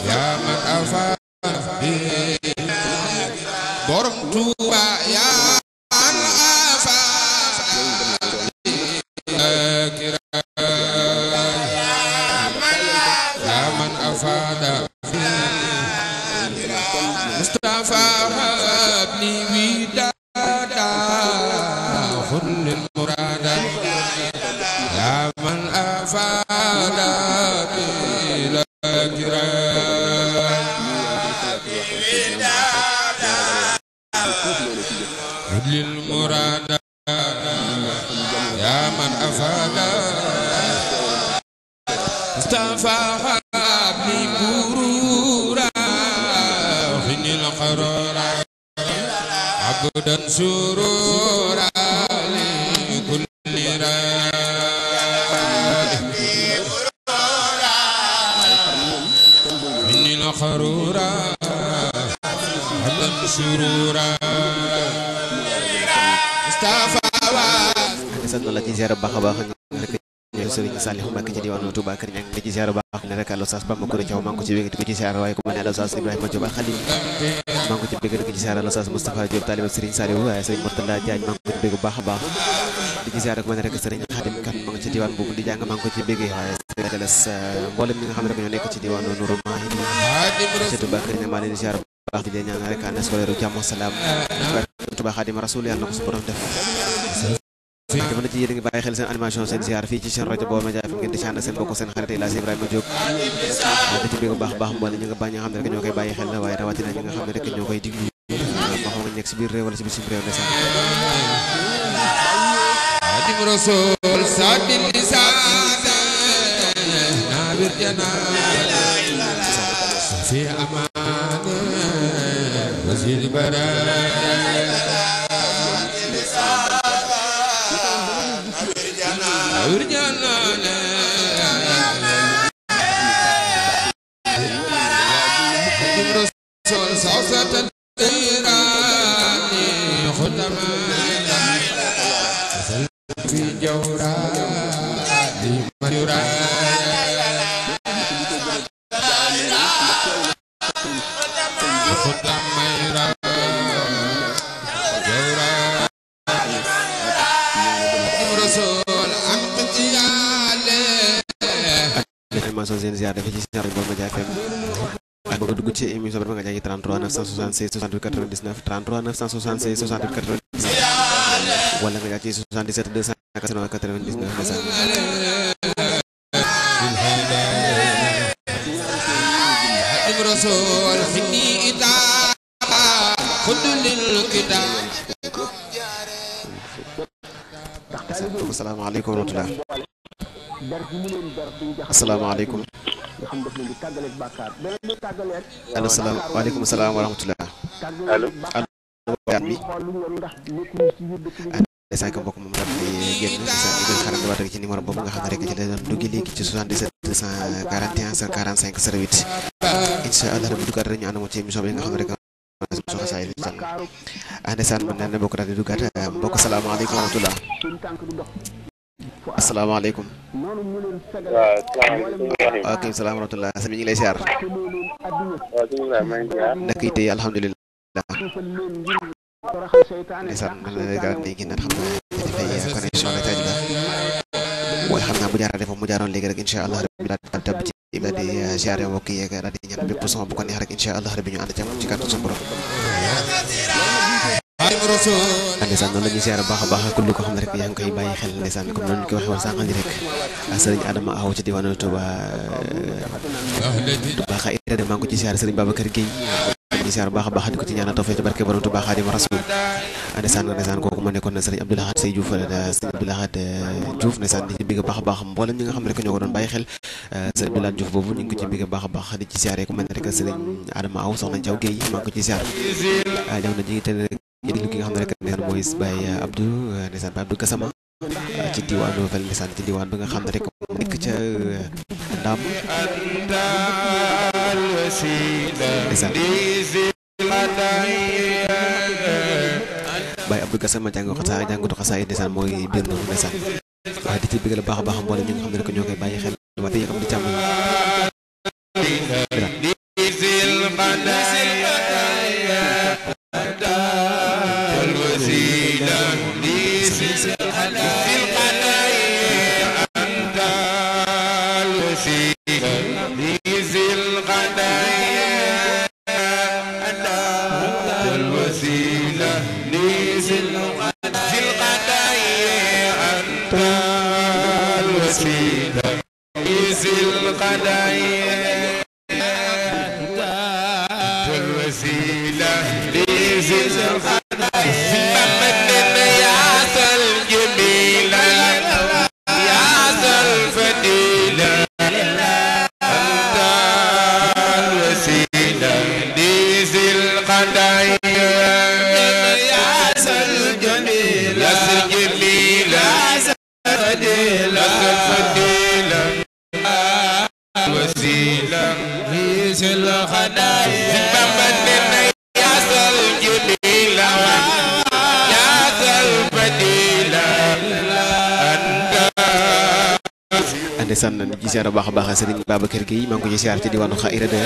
ya man afa borom Tuuba ya man afa ya man afada Mustafa habli widada khul murada ya man afada ila lil murada ya man afada Mustafa habli burura khinil qarara abdan surura li kulli khinil qarura abdan surura Mustafa sant la ci ziar baax a baax rek ñu Serigne Saliou Mbacké ci diwaanu Touba kër ñang ci ziar baax ne rek Oustaz Bamba Kouré Thiaw maa ngi ko ci bëgg di ko ci ziar waaye ko mën Oustaz Ibrahima Diop Khalil maa ngi ko ci bëgg di ko ci ziar Oustaz Moustapha Diop talibé Serigne Saliou waaye Serigne Mourtada Diagne maa ngi ko ci bëgg baax a baax di ci ziar ko mën rek Serigne Khadim Kane maa ngi ci diwaan boobu di jàng maa ngi ko ci bëgg waaye Serigne Galas mboolem ñi nga xam ne rek ñoo nekk ci diwaanu Nourou Mahi ci Touba kër ñang maa leen di ziar baax di ñaan rek année scolaire jàmm salaam Touba Khadim Rasoul yàlla na ko su borom def jamono ci yéen a ngi bàyyi xel seen animation seen ziar fii ci seen rajo Baol Média fi ngeen di ànd seen bokk seen xarit El Hadji Ibrahima Diop da ci bëgg bu baax baax mboole ñu nga bàyyi ñi nga xam ne rek ñoo koy bàyyi xel waaye rawatina ñi nga xam ne rek ñoo koy diglu moo xam nga nekk si biir réew wala si biir réew ndeysaan Xaadimu Rasuul sadil lisan nabir jana fi aman wasil bara seen ziar dafa ci ziar Baol Média FM ak bëgg dugg ci émission bi nga jaay 33 966 68 99 33 966 68 99 wala nga jaay ci 77 299 Rasul xini ita khudul kitab asalaamaaleykum wa rahmatulah asalaamaaleykum allo salaam waaleykum salaam wa rahmatulah allo allo ndeysaan ko mbokk moom daal di génn ndeysaan ñu gën xarandi waat rek ci numéro boobu nga xam ne rek ci lay doon duggi léegi ci 77 241 45 08 incha allah rabbi duggaat rek ñu ànd ci émission bi nga xam ne rek soxna saa yi ndeysaan mën naa ne bokk daal di duggaat mbokk salaamaaleykum wa rahmatulah asalaamaaleykum waaw kay salaam wa rahmatulah sëñ bi ñu ngi lay ziar nak yi tey alhamdulilah ndeysaan garab day génnaat xam naa dafay connexion la taj la waaye xam naa bu jaaree foofu mu jaaroon léegi rek incha allah rabbi daal di tab ci daal di ziare mbokk yeeg daal di ñaan bépp son bu ko neex rek incha allah rabbi ñu ànd ci kàttan suñu borom ndeysaan noonu la ñuy ziare baax a baax kulli ko xam ne rek yaa ngi koy bàyyi xel ndeysaan comme noonu ñu ko waxee woon sànq ni rek sëriñ Adama Aw ci diwaanu Touba Xayra maa ngi ko ci ziare sëriñ Babacar Guèye di ziar baax a baax di ko ci ñaanal tawfeex ci barke borom Touba Xaadimu Rasuul ndeysaan kooku ma nekkoon na sëriñ Abdou Lahad Sey Diouf sëriñ Abdou Lahad Diouf ndeysaan di ci bigg baax a baax mboolem ñi nga xam ne rek ñoo ko doon bàyyi xel sëriñ Abdou Lahad Diouf boobu ñu ngi ko ci bigg baax a baax di ci ziare ku mel ne rek sëriñ Adama Aw soxna Thiaw Guèye maa ngi ko ci ziar jamono ji te déglu ki nga xam ne rek ndeysaan mooy Baye Abdou ndeysaan Baye Abdou Gassama ci diwaanu Vel ndeysaan ci diwaan bi nga xam ne rek mu nekk ca Ndam ndeysaan Baye Abdou Gassama jàngatu xasaay ndeysaan mooy biir noonu ndeysaan waaye di ci bëgg la baax a baax mboolem ñi nga xam ne rek ñoo koy bàyyi xel ba tey am di jàmm ndeysaan di ci ziar baax a baax Serigne Babacar Gueye maa ngi ko ci ziar ci diwaanu Xaira de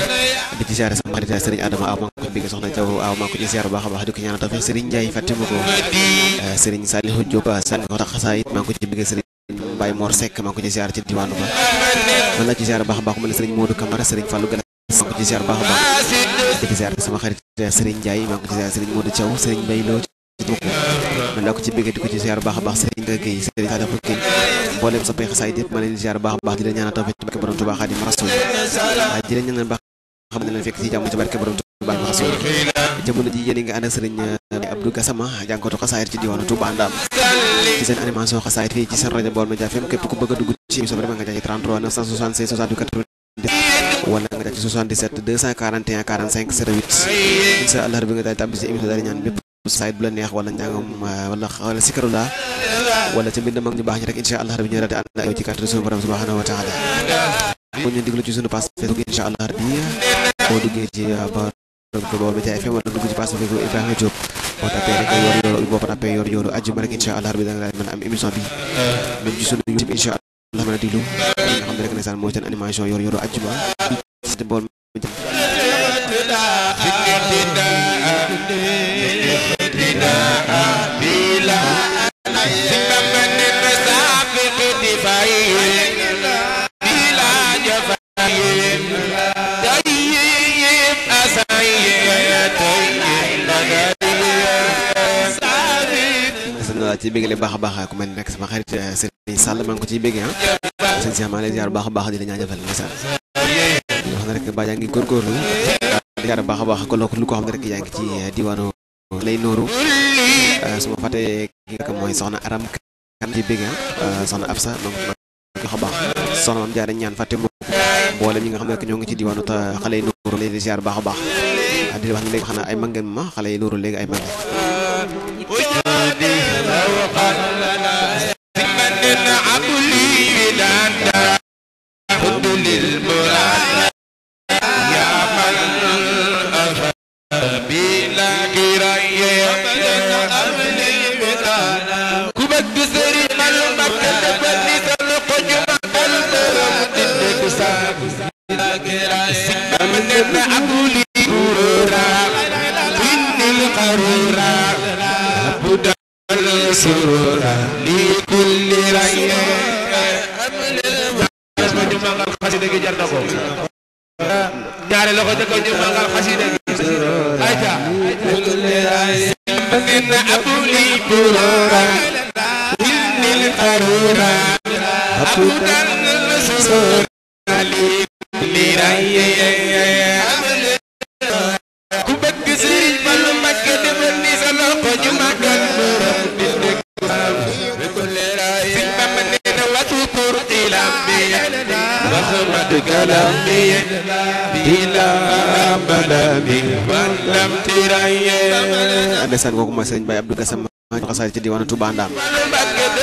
di ci ziar sama xarit Serigne Adama Aw maa ngi ko bëgg soxna Jaw Aw maa ngi ko ci ziar baax a baax di ko ñaanal tawfeex Serigne Ndiaye fàttewuma ko Serigne Salihou Diop sànni ko tax xasaayit maa ngi ko ci bëgg Serigne Baye Mor Seck maa ngi ko ci ziar ci diwaanu ba man la ci ziar baax a baax mu ne Serigne Modou Camara Serigne Fallou Gala maa ngi ko ci ziar baax a baax di ci ziar sama xarit Serigne Ndiaye maa ngi ko ci ziar Serigne Modou Thiaw Serigne Mbaye Lo man laa ko ci bëgg di ko ci ziar baax a baax Serigne Gueye Serigne Salihou Gueye mboolem sa pexe saay ma leen ziar baax a baax di leen ñaanal tawfeex ci barke borom Tuubaa Xaadimu Rasuul di leen ñaanal baax xam ne leen fekk ci jàmm ci barke borom Tuubaa Xaadimu Rasuul jamono ji yéen nga ànd ak Serigne Abdou Gassama jàngkatu xasaayit ci diwaanu Touba Ndam ci seen animation xasaayit fii ci seen rajo Baol Média FM képp ku bëgg a dugg ci émission bi nga jaar ci 33 976 68 wala nga jaar ci 77 241 45 08 incha allah bi nga daal tàbbi ci émission daal ñaan bépp sayit bu la neex wala njàngam wala sikarula wala ca mbind mag ñu baax ñi rek incha allah rabbi ñu daal di ànd ak ci kàttan suñu borom subhanahu wa taala bu ñu diglu ci suñu page Facebook incha allah rabbi boo duggee ci Baol Média FM wala dugg ci page Facebook Ibrahima Diop boo tapee rek boo fa tapee yor yooru ajjuma rek incha allah rabbi da nga daal mën a am émission bi même ci suñu YouTube incha allah mën a diglu nga xam ne rek ndeysaan mooy seen animation yor yooru ajjuma ci Baol Média ci bëggale baax a baax ku mel ne sama xarit Serigne Sall maa ngi ko ciy bëgg sëñ Cheikh maa lay ziar baax a baax di la ñaanal ndeysaan yoo xam ne rek ba yaa ngi góorgóorlu ziar baax a baax ko lu ko xam ne rek yaa ngi ci diwaanu lay nooru su ma fàttee ki nga mooy soxna Aram kan ci bëgg soxna Absa donc baax a baax soxna Mame Diarra ñaan fàtte mo mboolem ñi nga xam ne rek ñoo ngi ci diwaanu xale yi nooru lay ziar baax a baax di wax ne léegi xanaa ay mangeen ma xale yi nooru léegi ay mangeen surura li kulli raye ñu mangal xasida gi jar na ko ñaare loxo jëkko ñu mangal xasida gi ayta kulli raye min abuli surura lil qarura abudan surura li kulli raye ku bëgg Sëriñ Fallu Mbakke defal ni sa loxo ñu mangal كلامي بلا ملامي ولم تراي ndeysaan kooku mooy Serigne Baye Abdou Gassama ñu xasaay ci diwaanu Touba Ndam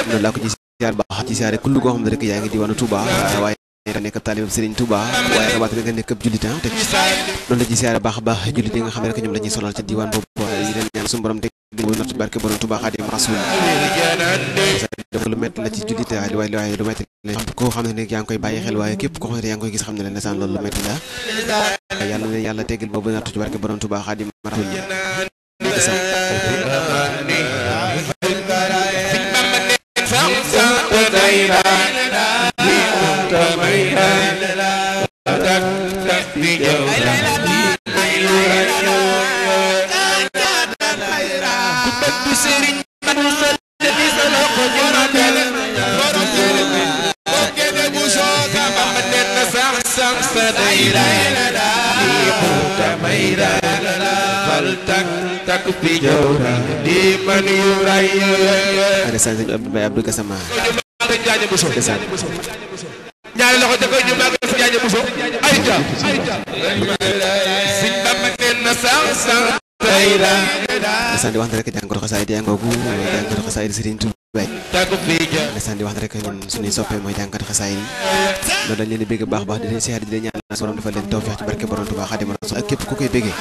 noonu laa ko ci ziar baax ci ziare kullu koo xam ne rek yaa ngi diwaanu Touba waaye nga nekk taalibam Serigne Touba waaye rawatina nga nekk ab jullit te noonu la ci ziare baax a baax jullit yi nga xam ne rek ñoom la ñuy sonal ci diwaan boobu leen ñaan suñu borom teg bu natt barke borom Tuubaa Xaadimu Rasuul def lu métti la ci jullit waaye lu métti la koo xam ne yaa ngi koy bàyyi xel waaye képp koo xam ne yaa ngi koy gis xam ne leen ndeysaan loolu lu métti la yàlla na yàlla teggil boobu natt ci barke borom Tuubaa Xaadimu Rasuul Abdou Gassama ñaari loxo da koy ñu mag ci jaaje buso ay ja Sëñ Bamba neen na sax tayra ndeysaan di wax rek jàngoro xasaayid yaa ngoogu jàngoro xasaayid Serigne Touba ndeysaan di wax rek ñun suñuy soppee mooy jàngkat xasaayid loolu dañ leen di bégg baax baax di leen siyaar di leen ñaan borom defal leen tawfeex ci barke borom Touba Xaadimu Rasuul ak képp ku koy béggee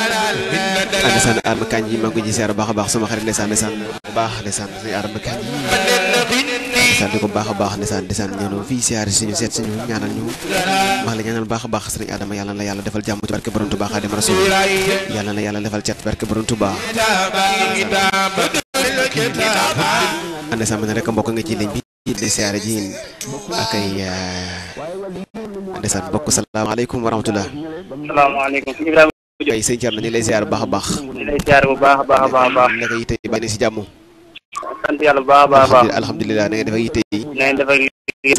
ndeysaan Arma Kañ yi maa ngi ko ji siyaar baax a baax sama xarit ndeysaan bu baax ndeysaan suñu Arma Kañ yi ndeysaan di ko baax a baax ndeysaan ñëw fii siyaar suñu seet suñu ñaanal ñu wax la ñaanal baax a baax sëriñ Adama yàlla na yàlla defal jàmm ci barke borom Touba Xaadimu Rasuul yàlla na yàlla defal cat barke borom Touba ndeysaan ma ne rek mbokk nga ci ligne bi di siyaare ji ak ay ndeysaan bokk salaamaaleykum wa rahmatullah salaamaaleykum Ibrahima ay sëñ Thierno ñu lay siyaar bu baax a baax ñu lay siyaar bu baax a baax a baax naka yitte yi bàyyi si jàmm sant yàlla bu baax a baax alhamdulilah na nga def ak yitte yi na ngeen def ak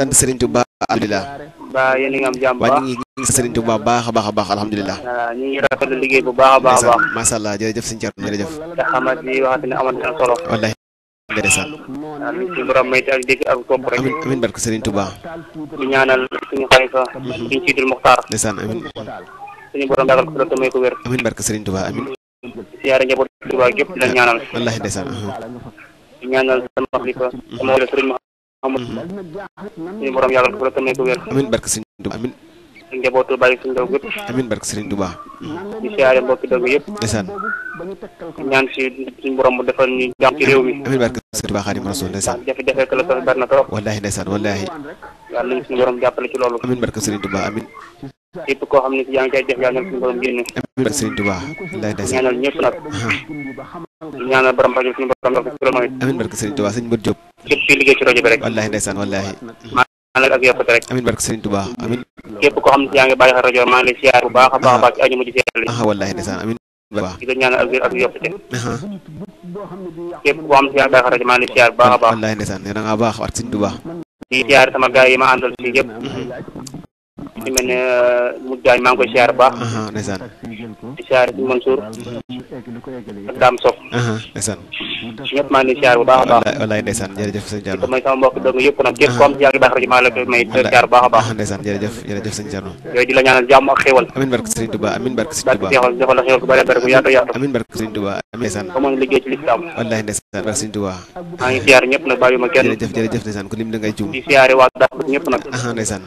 sant Serigne Touba alhamdulilah ba yéen a ngi am jàmm bu waa baax ñu ngi sant Serigne Touba baax a baax a baax alhamdulilah ñu ngi rafetlu liggéey bu baax a baax a baax masha Allah jërëjëf sëñ Thierno jërëjëf te xamat yi waxati ne amati na solo wallahi ndeysaan ci borom may ak dégg ak topp rek amiin barke Serigne Touba di ñaanal suñu xalifa suñu Sidil Muxtaar ndeysaan amiin suñu borom dagal ko te may ko wér amiin barke Serigne Touba amiin siyaare njaboot Touba gépp di la ñaanal wallahi ndeysaan di ñaanal sama xalifa sama wala Serigne Mahamad suñu borom yàggal ko te may ko wér amiin barke Serigne Touba amiin njabootu bàyyi suñu ndaw gépp amiin barke Serigne Touba di siyaare mbokki dëgg yëpp ndeysaan ñaan si suñu borom mu defal ñu jàmm ci réew mi amiin barke Serigne Touba Xaadimu Rasuul ndeysaan jafe-jafe que la sax bari na trop wallahi ndeysaan wallahi yàlla nañu suñu borom jàppale ci loolu amiin barke Serigne Touba amiin képp koo xam ne si yaa ngi cay def yàlla na suñu borom génne amiin barke Serigne Touba wallahi ndeysaan ñaanal ñëpp nag ñaanal borom rajo suñu borom def ci mooy amiin barke Serigne Touba sëñ Mbër Diop képp kuy liggéey ci rajo bi rek wallahi ndeysaan wallahi maanaam ak yokkute rek amiin barke Serigne Touba amiin képp koo xam ne si yaa ngi bàyyi xel rajo maa ngi lay siyaar bu baax a baax a baax ci aju mu ci siyaar li wallahi ndeysaan amiin di ko ñaanal ak yokkute képp koo xam ne si yaa ngi bàyyi xel rajo maa ngi lay siyaar bu baax a baax wallahi ndeysaan da nga baax ak Serigne Touba di siyaar sama gars yi ma àndal si yëpp ci mel ne Mujjaañ maa ngi koy siyaar bu baax ndeysaan di siyaar si Mansour ak Dame Sow ndeysaan ñëpp maa ngi lay siyaar bu baax a baax wallahi ndeysaan jërëjëf sëñ Thierno mooy sama mbokk dëgg yëpp nag képp ko am si yaa ngi baax rajo maa la koy may siyaar bu baax a baax ndeysaan jërëjëf sëñ Thierno yooyu di la ñaanal jàmm ak xéwal amiin barke Serigne Touba amiin barke Serigne Touba defal la xéwal bu bëri bëri bu yaatu yaatu amiin barke Serigne Touba amiin ndeysaan ba mën liggéey ci lislaam wallahi ndeysaan barke Serigne Touba maa ngi siyaar ñëpp nag bàyyuma kenn jërëjëf ndeysaan ku lim da ngay juum di siyaare waa dax ñëpp nag ndeysaan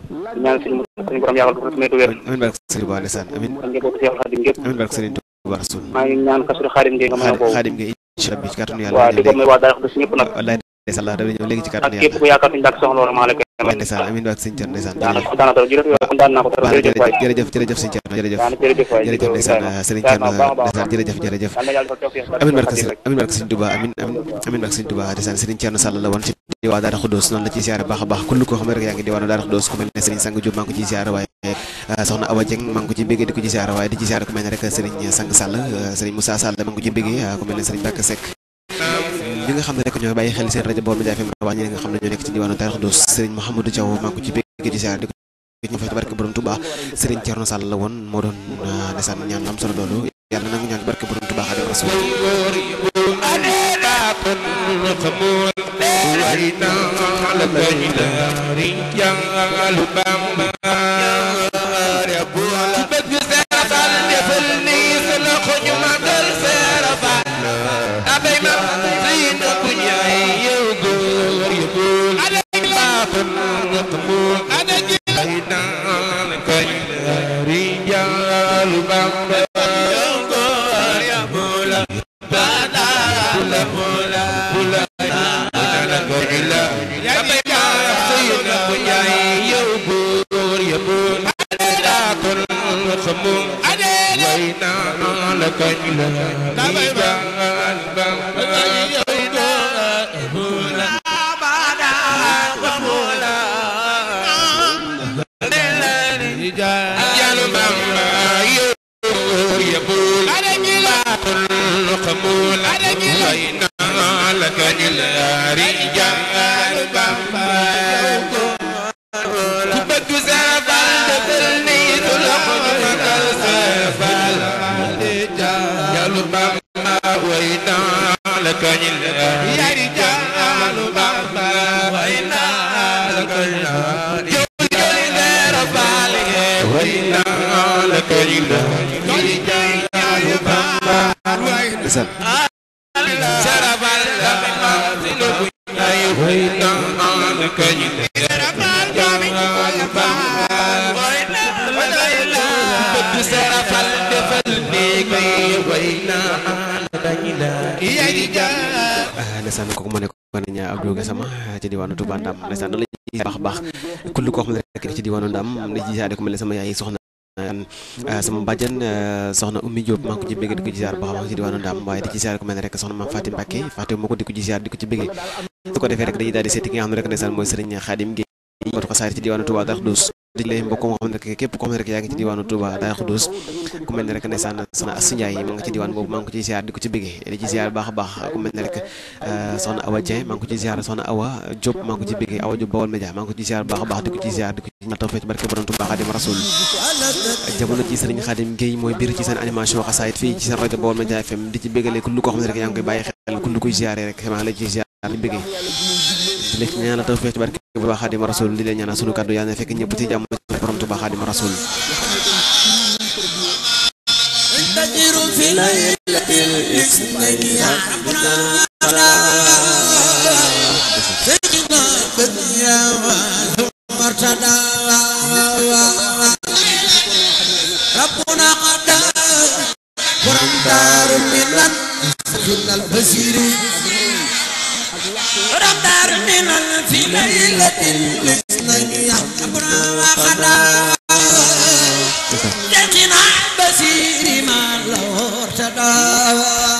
di ñaan suñu borom yàggal ko may ko wér amiin barke Serigne Touba ndeysaan amiin ak njabootu Seex Xaadim gépp amiin barke Serigne Touba rasul maa ngi ñaan kasuru Xaadim Gueye nga mën a boobu Xaadim Gueye incha Allah bi ci kàttanu yàlla waaw di ko may waa dax ñëpp nag wallahi ndeysaan la dañu ñëw léegi ci ak kàttanu képp yàlla ku yaakaar suñu dàkk soxla wala maa la koy may ndeysaan amiin barke Serigne Thierno ndeysaan daana trop kontaan naa ko trop jërëjëf Serigne Thierno jërëjëf jërëjëf ndeysaan Serigne Thierno ndeysaan jërëjëf amiin barke Serigne Touba amiin barke Serigne Touba ndeysaan Serigne Thierno Sall la woon ci waa Daara Khoudoss noonu la ci siyaare baax a baax kullu koo xam ne rek yaa ngi diwaanu Daara Khoudoss ku mel ne Serigne Sang Diop maa ngi ko ci siyaare waaye soxna Awa Dieng maa ngi ko ci béggee di ko ci siyaare waaye di ci siyaare ku mel ne rek Serigne Sang Sall Serigne Moussa Sall maa ngi ko ci béggee ku mel ne Serigne Mbacke Seck ñi nga xam ne rek ñoo bàyyi xel seen rajo Baol Médias FM waa ñi nga xam ne ñoo nekk ci diwaanu Daara Khoudoss Serigne Mouhamadou Diaw maa ngi ko ci béggee di siyaare di ko ñu fay barke borom Touba Serigne Thierno Sall la woon moo doon ndeysaan ñaan am solo loolu yàlla nangu ñaan barke borom Touba Xaadimu Rasuul Bamba xamul ana gi ay naan kañ rijal Bamba ya bula bada bula bula bula ana ko ila ya ba sayyid ko yaay yow bur ya bur ana ko xamul ana way naan kañ rijal Bamba ndeysaan kooku ma ne ko ñaa Abdou Gassama ci diwaanu Touba Ndam ndeysaan noonu la baax baax kullu koo xam ne rek ci diwaanu Ndam di jisaade ko mel ne sama yaay soxna sama bàjjan soxna Oumy Diop maa ngi ko ci bëgg di ko jisaar baax baax ci diwaanu Ndam waaye di jisaar ko mel ne rek soxna Mame Fatim Mbacké Fatim moo ko di ko jisaar di ko ci bëgg su ko defee rek dañuy daal di seeti ki nga xam ne rek ndeysaan mooy Serigne Khadim Gueye ko xasaar ci diwaanu Touba Darou Khoudoss di lay mbokk moo xam ne rek képp koo xam ne rek yaa ngi ci diwaanu Touba Darou Khoudoss ku mel ne rek ndeysaan soxna Assou Ndiaye ma nga ci diwaan boobu maa ngi ko ci ziar di ko ci bëggee di ci ziar baax a baax ku mel ne rek soxna Awa Dieng maa ngi ko ci ziar soxna Awa Diop maa ngi ko ci bëggee Awa Diop Bawol Média maa ngi ko ci ziar baax a baax di ko ci ziar di ko ci ñaataw fee ci barke borom Touba Khadim Rasoul jamono ci Serigne Khadim Gueye mooy biir ci seen animation xasaayit fii ci seen rajo Bawol Média FM di ci bëggalee kullu koo xam ne rek yaa ngi koy bàyyi xel kullu koy ziaree rek maa ngi lay ci ziar di bëggee di leen ñaanal taw fee ci barke Touba Khadim Rasoul di leen ñaanal sunu kàddu yàlla na fekk ñëpp ci jàmm borom Touba Khadim Rasoul تجر في ليلة الاثنين يا ربنا سيدنا بديا ومرتدى ربنا قد ورم دار من البصير ورم دار من في ليلة الاثنين يا ربنا قد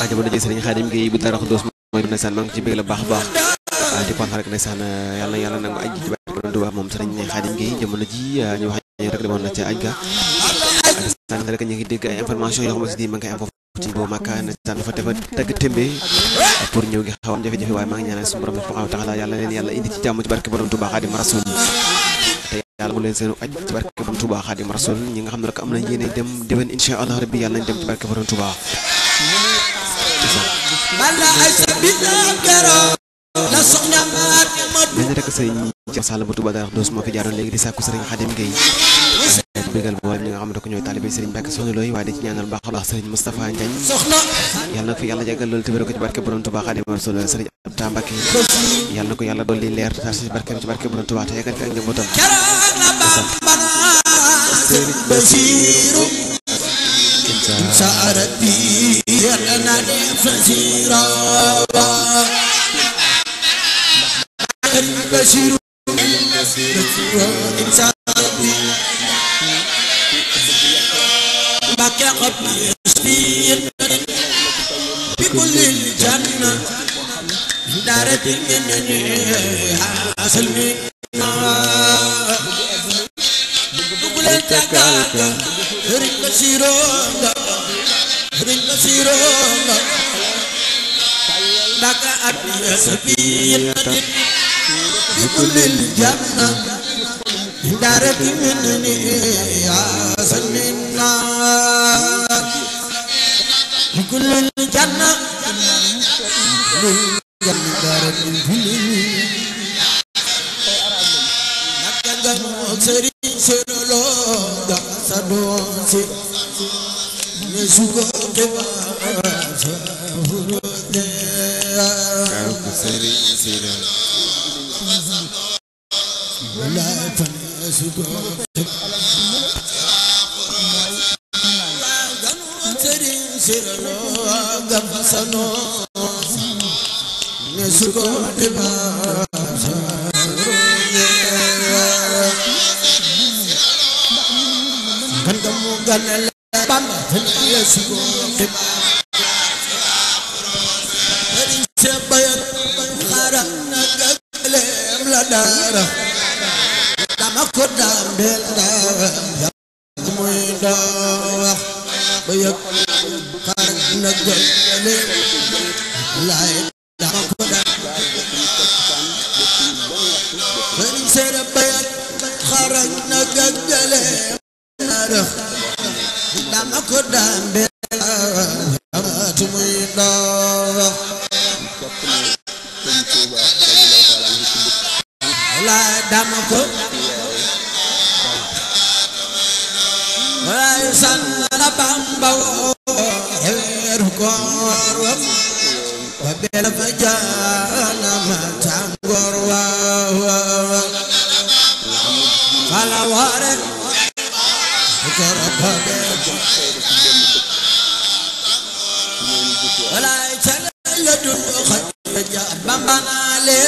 jamono ji Serigne Khadim Gueye bu Darou Khoudoss mooy ndeysaan maa ngi ci bëgg la baax a baax di kontaan rek ndeysaan yàlla nangu aj ci barke borom Touba moom Serigne Khadim Gueye jamono ji ñu wax rek demoon na ca aj ga ndeysaan rek ñu ngi dégg ay information yoo xamante ni ma ngi am foofu ci boo Makka ndeysaan dafa tagg témbe pour ñëw gi xaw am jafe-jafe waaye maa ngi ñaanal suñu borom subhanahu wa ta'ala yàlla leen yàlla indi ci jàmm ci barke borom Touba Khadim Rasoul te yàlla mu leen seen aj ci barke borom Touba Khadim Rasoul ñi nga xam ne rek am nañ yéene dem déwén insha Allah rabbi yàlla nañ dem ci barke borom Touba mel rek Serigne Sall bu Touba Darou Khoudoss moo fi jaaroon léegi di sàkku Serigne Khadim Gueye di bégal boole ñi nga xam ne ko ñooy talibé Serigne Mbacké Soxna Looy waaye di ci ñaanal baax a baax Serigne Moustapha Ndiagne yàlla na ko fi yàlla jàggal loolu te wéral ko ci barke borom Touba Khadim Rasoul Serigne Abdou Mbacké yàlla na ko yàlla dolli leer te ci barkeem ci barke borom Touba te yàggal fi ak njabootam Serigne Bassirou سأرتي أنا فسيرا البشير إنساني بكى قبل يسير بكل الجنة دارت مني أسلمي بكل التكاكا Ring Baka abiya sabiyatin Bikulil janna Darati minni ya sanninna Bikulil janna Darati minni Nakangano seri serolo Da sadonsi Nesuko keba la fanasuko Sëriñ Sirano Gafasano Nesuko Deba Kan kamu ganal Bamba Nesuko Deba Sëriñ Sebayat Xaram na gaglem la dara Dama ko dambel da muy wax ba yëg xar na gële laay dama ko daan Sëriñ Seera Bayat xar na gële dama ko daan tu muy wax laay dama ko ay san la Bamba weeru koor wa bela fa jaana ma tàngoor wa fala ware kara pabe wala cala la dun xaja Bamba naale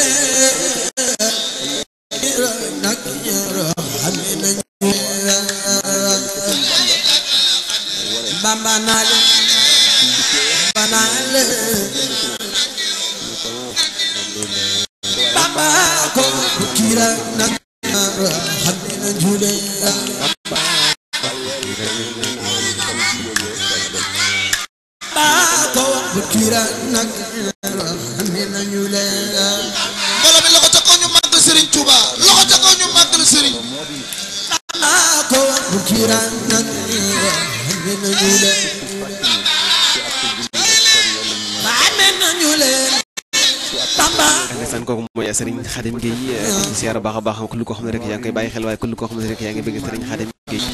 nak ñoro amina Bamba naale banale Bamba ko kira nak hamina jule Bamba ko kira nak hamina jule mbooloo mi loxo ca kaw ñu màggal Serigne Touba loxo ca kaw ñu màggal Serigne Bamba ko kira nak hamina jule ndeysaan kooku mooy Serigne Khadim Gueye di siyaar baax a baax ku lu ko xam ne rek yaa ngi koy bàyyi xel waaye ku lu ko xam ne rek yaa ngi bëgg Serigne Khadim Gueye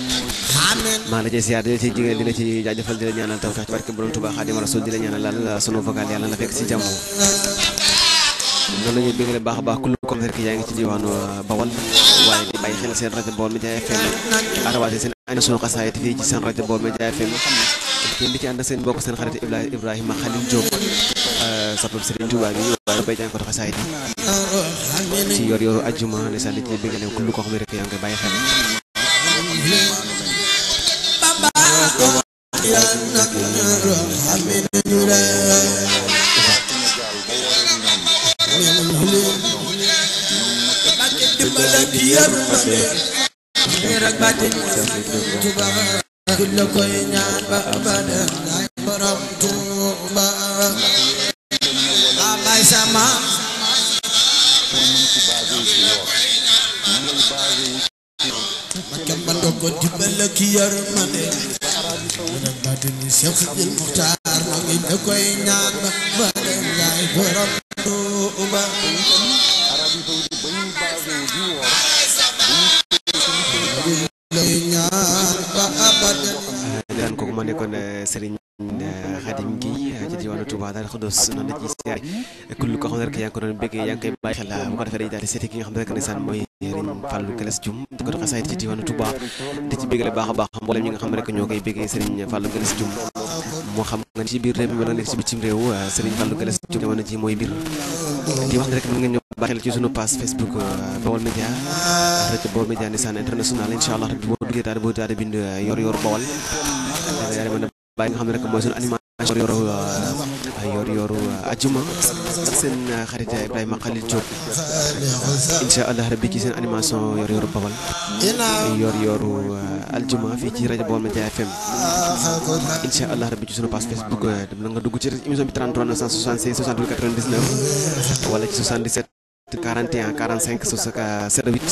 maa la cay siyaar di la ci jigéen di la ci jaajëfal di la ñaanal taw tax ci barke borom Touba Khadim Rasoul di la ñaanal laal sunu vocal yàlla na fekk si jàmm noonu la ñuy bëggale baax a baax ku lu ko xam ne rek yaa ngi ci diwaanu Bawal waaye di bàyyi xel seen rajo Baol Média FM arawaate seen émission xasaayit fii ci seen rajo Baol Média FM kenn di ci ànd seen mbokk seen xarit Ibrahima Khalil Diop satul Serigne Touba bi waaye bay jàng ko xasaayit ci yor yoru ajjuma ne sa li ci bëggale ku lu ko xam ne rek yaa ngi koy bàyyi xel ko dimbal ki yërmande nag batini Cheikh Sidil Muxtaar no ngi da koy ñaan ba dem yaay borom Tuuba lay ñaan ba abadan daan kooku ma nekkoon Serigne Khadim Gueye ci diwaanu Touba daal Xudoos noonu la ci siyaare kullu ko xam ne rek yaa ngi ko doon bëggee yaa ngi koy bàyyi xel bu ko defee dañuy daal di seeti ki nga xam ne rek ndeysaan mooy Serigne Fallou Galass Dioum di ko doon xasaayit ci diwaanu Touba di ci bëggale baax a baax mboolem ñi nga xam ne rek ñoo koy bëggee Serigne Fallou Galass Dioum moo xam nga ci biir réew mi wala nekk ci bitim réew Serigne Fallou Galass Dioum jamono ji mooy biir di wax ne rek mën ngeen ñëw bàyyi xel ci sunu page Facebook Baol Média rajo Baol Média ndeysaan international incha allah rabbi boo duggee daal boo daal di bind yor yor Baol da nga mën a bàyyi nga xam ne rek mooy sunu animation yor yoru ajuma ak seen xarit Ibrahima Khalil Diop incha allah rabbi ci seen animation yor yoru Baol yor yoru aljuma fii ci rajo Baol Média FM incha allah rabbi ci sunu page Facebook dem na nga dugg ci émission bi 33 966 68 99 wala ci 77 41 45 08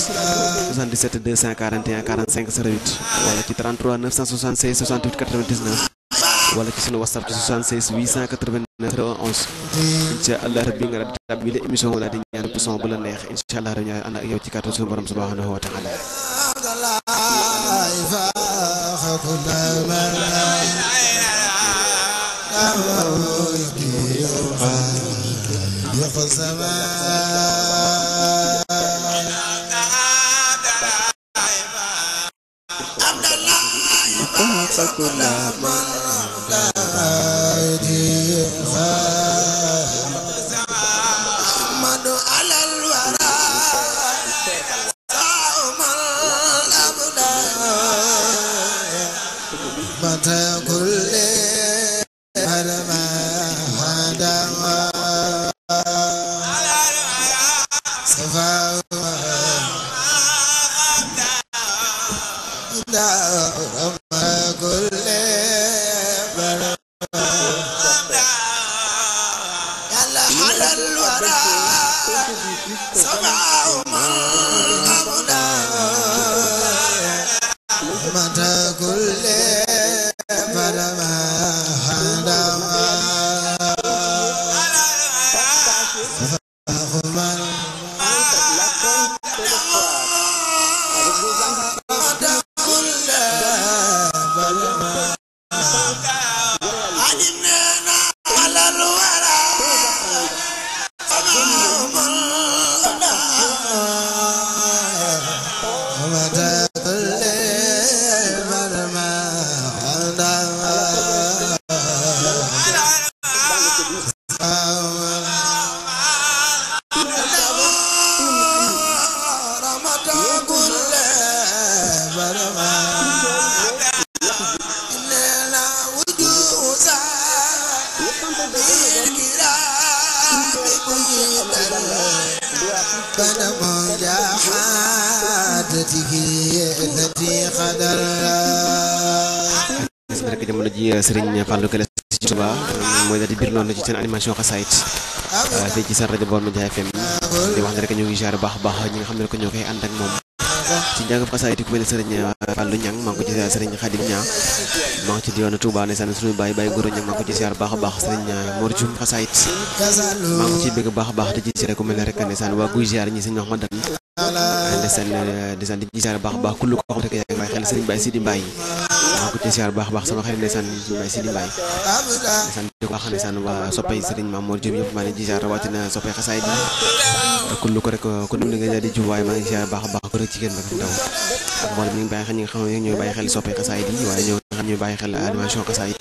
77 241 45 08 wala ci 33 966 68 99 wala ci sunu WhatsApp ci 76 889 11 incha allah rabbi nga daal bi la émission wala di ñaan bu son bu la neex incha allah rabbi ànd ak yow ci kàttan sunu borom subhanahu wa taala فكل من أحمد على الورى صوم الأبدان متى كل هرما هذا صفا كل يلا على الورى صباح من أبدا متى كل فلما هدى jamono ji Serigne Fallou Kelle ci Touba mooy daal di biir loolu ci seen animation xasaayit fii ci seen rajo Baol Média FM di wax ne rek ñu ngi ziar baax baax ñi nga xam ne rek ñoo koy ànd ak moom ci njàngam xasaayit yi ku mel ne Serigne Fallou Niang maa ngi ko ci Serigne Khadim Niang maa ngi ci diwaanu Touba ne saan suñu baay Goro Niang maa ngi ko ci ziar baax a baax Serigne Mor Dioum xasaayit maa ngi ko ci bëgg baax a baax di ci rek ku mel ne rek ne saan waa guy ziar ñi sëñ Mahmadan ndeysaan di ziar baax a baax kullu ko xam rek yaa ngi bàyyi xel Serigne Baye Sidi Mbaye maa ngi ko ci ziar baax a baax sama xarit ndeysaan Baye Sidi Mbaye ndeysaan di ko wax ndeysaan waa soppay Serigne Mamour Diop yëpp maa ngi ci ziar rawatina soppay xasaayit yi kullu ko rek ku dum li nga di jub waaye maa ngi ziar baax a baax ko rek ci kenn rek ndaw ak mboolem ñi ngi bàyyi xel ñi nga xam ne ñooy bàyyi xel soppay xasaayit yi waaye ñoo nga xam ñooy bàyyi xel animation xasaayit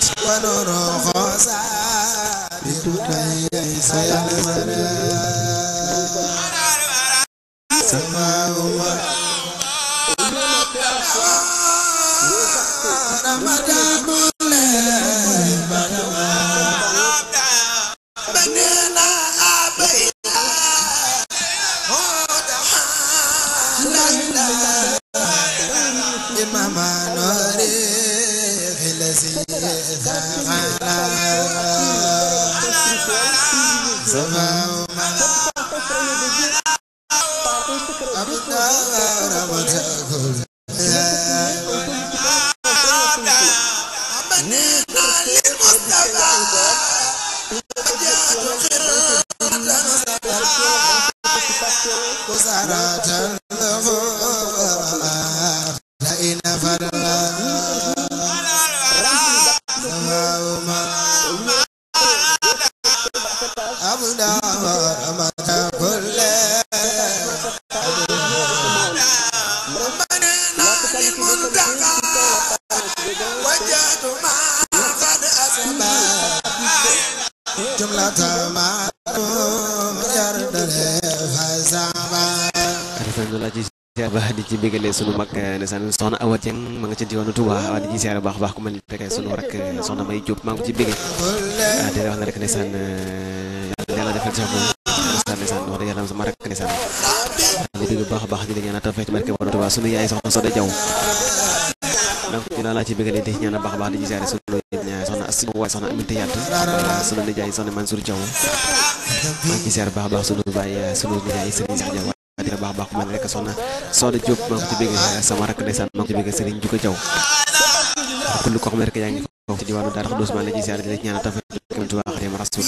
di ci bégalee sunu mag ndeysaan soxna Awa Dieng ma nga ca diwaanu Touba waa di ci ziar baax baax ku mel ni rek sunu rek soxna May Diop maa ngi ko ci bégee di wax ne rek ndeysaan yàlla defal ci moom ndeysaan wax dëgg yàlla sama rek ndeysaan di dégg baax a baax di la ñaanal tawfeex ci barke borom Touba sunu yaay soxna Soda Diaw donc ci laa ci bégalee di ñaanal baax a baax di ci ziar sunu soxna Astou waaye soxna Aminata Yadd sunu nijaay soxna Mansour Diaw maa ngi ci ziar baax a baax sunu baay sunu nijaay Serigne Cheikh Diaw dina baax baax ku mel ne rek soxna Soda Diop maa ngi ci bëgg sama rakk ndeysaan maa ngi ci bëgg Serigne Djuka Diaw kullu ko xam ne rek yaa ngi foofu ci diwaanu Daara Khoudoss maa ngi lay ziar di la ñaanal tawfeex Tuubaa Xaadimu Rasuul